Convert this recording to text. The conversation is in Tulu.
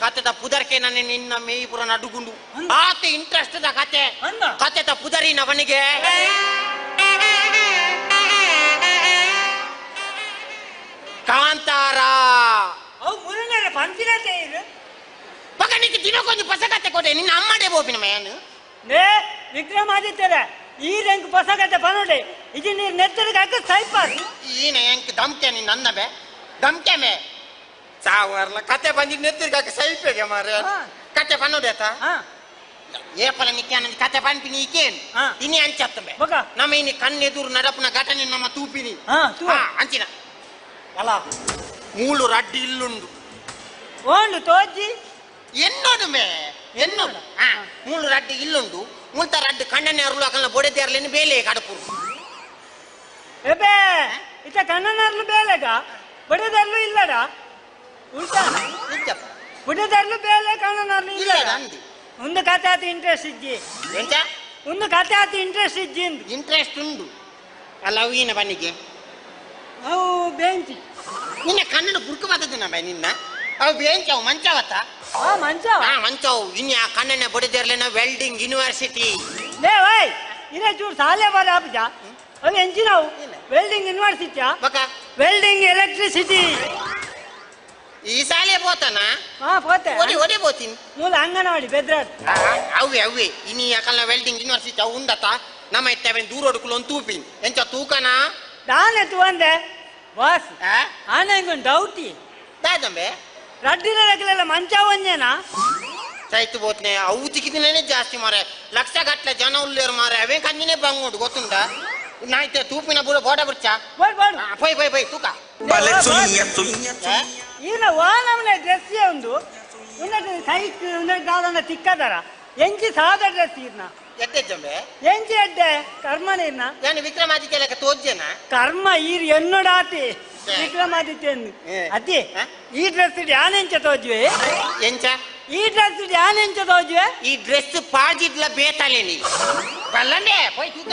ಕತೆದ ಪುದರ್ಕೆ ನನ್ನ ನಿನ್ನ ಮೇಯ್ಪುರ ನಡುಗುಂಡು ಆತ ಇಂಟ್ರೆಸ್ಟ್ the ಕತೆ ಕತೆದ ಪುದರಿ ನವನಿಗೆ ಕಾಂತಾರ ಅವು ಮುರುಂಗರ ಪಂಚಿನತೆ ಇದು ಪಕ್ಕ ನಿಕ್ಕೆ ದಿನಕ್ಕೊಂದು ಹೊಸ ಕತೆ ಕೊಟ್ಟೆ ನಿನ್ನ ಅಮ್ಮಡೆ ಬೋಪಿನ ಮೇನು ನೇ ವಿಕ್ರಮಾದಿತ್ಯರ ಈ ರಂಗ್ ಹೊಸ ಕತೆ ಪನೋಡೆ ಇದು ನೀರು ನೆತ್ತರಿಗೆ ಹಾಕ ಸೈಪಾರ್ ಈನ ಎಂಕ್ ದಮ್ಕೆ ನಿನ್ನ ಅನ್ನಬೆ ದಮ್ಕೆ ಮೇ ಸಾವರ್ಲ ಕತೆ ಬಂದಿ ನೆತ್ತರಿಗೆ ಹಾಕ ಸೈಪೆಗೆ ಮಾರೆ ಕತೆ ಪನ್ನೋಡೆ ಆತ ಏಪಲ ನಿಕ್ಕೆ ಅನ್ನಂದು ಕತೆ ಪನ್ಪಿನಿ ಈಕೇನು ಇನಿ ಅಂಚತ್ತಂಬೆ ನಮ್ಮ ಇನಿ ಕಣ್ಣೆದುರು ನಡಪುನ ಘಟನೆ ನಮ್ಮ ತೂಪಿನಿ ಅಂಚಿನ ಅಲ್ಲ ಮೂಳು ರಡ್ಡಿ ಇಲ್ಲುಂಡು ಓಂಡು ತೋಜಿ ಎನ್ನೋಡು ಮೇ ಎನ್ನೋಡು ಮೂಳು ರಡ್ಡಿ ಇಲ್ಲುಂಡು ಮುಲ್ತ ರಡ್ಡು ಕಣ್ಣನೆ ಅರುಳು ಅಕಲ್ನ ಬೊಡೆದೇರ್ಲೇನು ಬೇಲೆ ಕಡಪುರು ಎಬೆ ಇತ್ತ ಕಣ್ಣನರ್ಲು ಬೇಲೆಗ ಬೊಡೆದರ್ಲು ಇಲ್ಲಡ ಉಲ್ಟಾ ಬೊಡೆದರ್ಲು ಬೇಲೆ ಕಣ್ಣನರ್ಲು ಇಲ್ಲಡ ಒಂದು ಕತೆ ಆತ ಇಂಟ್ರೆಸ್ಟ್ ಇಜ್ಜಿ ಎಂತ ಒಂದು ಕತೆ ಆತ ಇಂಟ್ರೆಸ್ಟ್ ಇಜ್ಜಿ ಇಂಟ್ರೆಸ್ಟ್ ಉಂಡು ಅಲ್ಲ ಅವು ಬನ್ನಿಗೆ ಅವು ಬೆಂಚಿ ನಿನ್ನ ಕನ್ನಡ ಬುರ್ಕು ಬರ್ತದೆ ನಮ್ಮ ನಿನ್ನ ಅವು ಬೆಂಚ್ ಅವು ಮಂಚಾವತ್ತ ಮಂಚಾವ ಮಂಚಾವು ಇನ್ನು ಆ ಕಣ್ಣನೆ ಬಡಿದಿರ್ಲೇನ ವೆಲ್ಡಿಂಗ್ ಯೂನಿವರ್ಸಿಟಿ ಲೇ ವೈ ಇನ್ನ ಚೂರು ಸಾಲೆ ಬಾರ ಆಪುಜ ಅವು ಎಂಚಿನವು ವೆಲ್ಡಿಂಗ್ ಯೂನಿವರ್ಸಿಟಿಯಾ ವೆಲ್ಡಿಂಗ್ ಎಲೆಕ್ಟ್ರಿಸಿಟಿ ಈ ಸಾಲೆ ಪೋತಾನ ಪೋತೆ ಒಡೆ ಒಡೆ ಪೋತೀನಿ ಮೂಲ ಅಂಗನವಾಡಿ ಬೆದ್ರಾಡ್ ಅವೇ ಅವೇ ಇನಿ ಅಕಲ್ನ ವೆಲ್ಡಿಂಗ್ ಯೂನಿವರ್ಸಿಟಿ ಅವು ಉಂಡತ ನಮ್ಮ ಇತ್ತವೆ ದೂರ ಹೊಡ್ಕುಲು ಒಂದು ತೂಪಿನಿ ಎಂಚ ತೂಕನಾ ದಾನೆ ತೂವಂದೆ ಬಾಸ್ ಆನೆ ಇಂಗೊಂದು ಡೌಟಿ ದಾದಂಬೆ ರಡ್ಡಿನ ರಗಲೆಲ್ಲ ಮಂಚ ಒಂಜೇನಾ ಸೈತು ಬೋತ್ನೆ ಅವು ತಿಕ್ಕಿದಿನೇ ಜಾಸ್ತಿ ಮಾರೆ ಲಕ್ಷ ಗಟ್ಟಲೆ ಜನ ಉಲ್ಲೇರು ಮಾರೆ ಅವೇ ಕಂಜಿನೇ ಬಂಗುಂಡು ಗೊತ್ತುಂಡ ನಾಯ್ತೆ ತೂಪಿನ ಬುಡ ಬೋಡ ಬುಡ್ಚ ಪೊಯ್ ಪೊಯ್ ಪೊಯ್ ತೂಕ ಈನ ವಾನಮನೆ ಡ್ರೆಸ್ ಉಂದು ಉನ್ನತ ಕೈಕ್ ಉನ್ನತ ದಾದನ ತಿಕ್ಕದರ ಎಂಚಿ ಸಾದ ಡ್ರೆಸ್ ಈರ್ನ ಎಡ್ಡೆ ಜಂಬೆ ಎಂಚಿ ಎಡ್ಡೆ ಕರ್ಮ ನೀರ್ನ ನಾನು ವಿಕ್ರಮಾದಿತ್ಯ ಲೆಕ್ಕ ತೋಜ್ಜೇನ ಕರ್ಮ ಈರ್ ಎನ್ನೋಡಾತಿ ವಿಕ್ರಮಾದಿತ್ಯ ಅತಿ ಈ ಡ್ರೆಸ್ ಯಾನೆಂಚ ತೋಜ್ವೆ ಎಂಚ ಈ ಡ್ರೆಸ್ ಯಾನೆಂಚ ತೋಜ್ವೆ ಈ ಡ್ರೆಸ್ ಪಾಜಿಡ್ಲ ಬೇತಾಲೆ ನೀ ಬಲ್ಲಂಡೆ ಪೊಯ್ ತೂಕ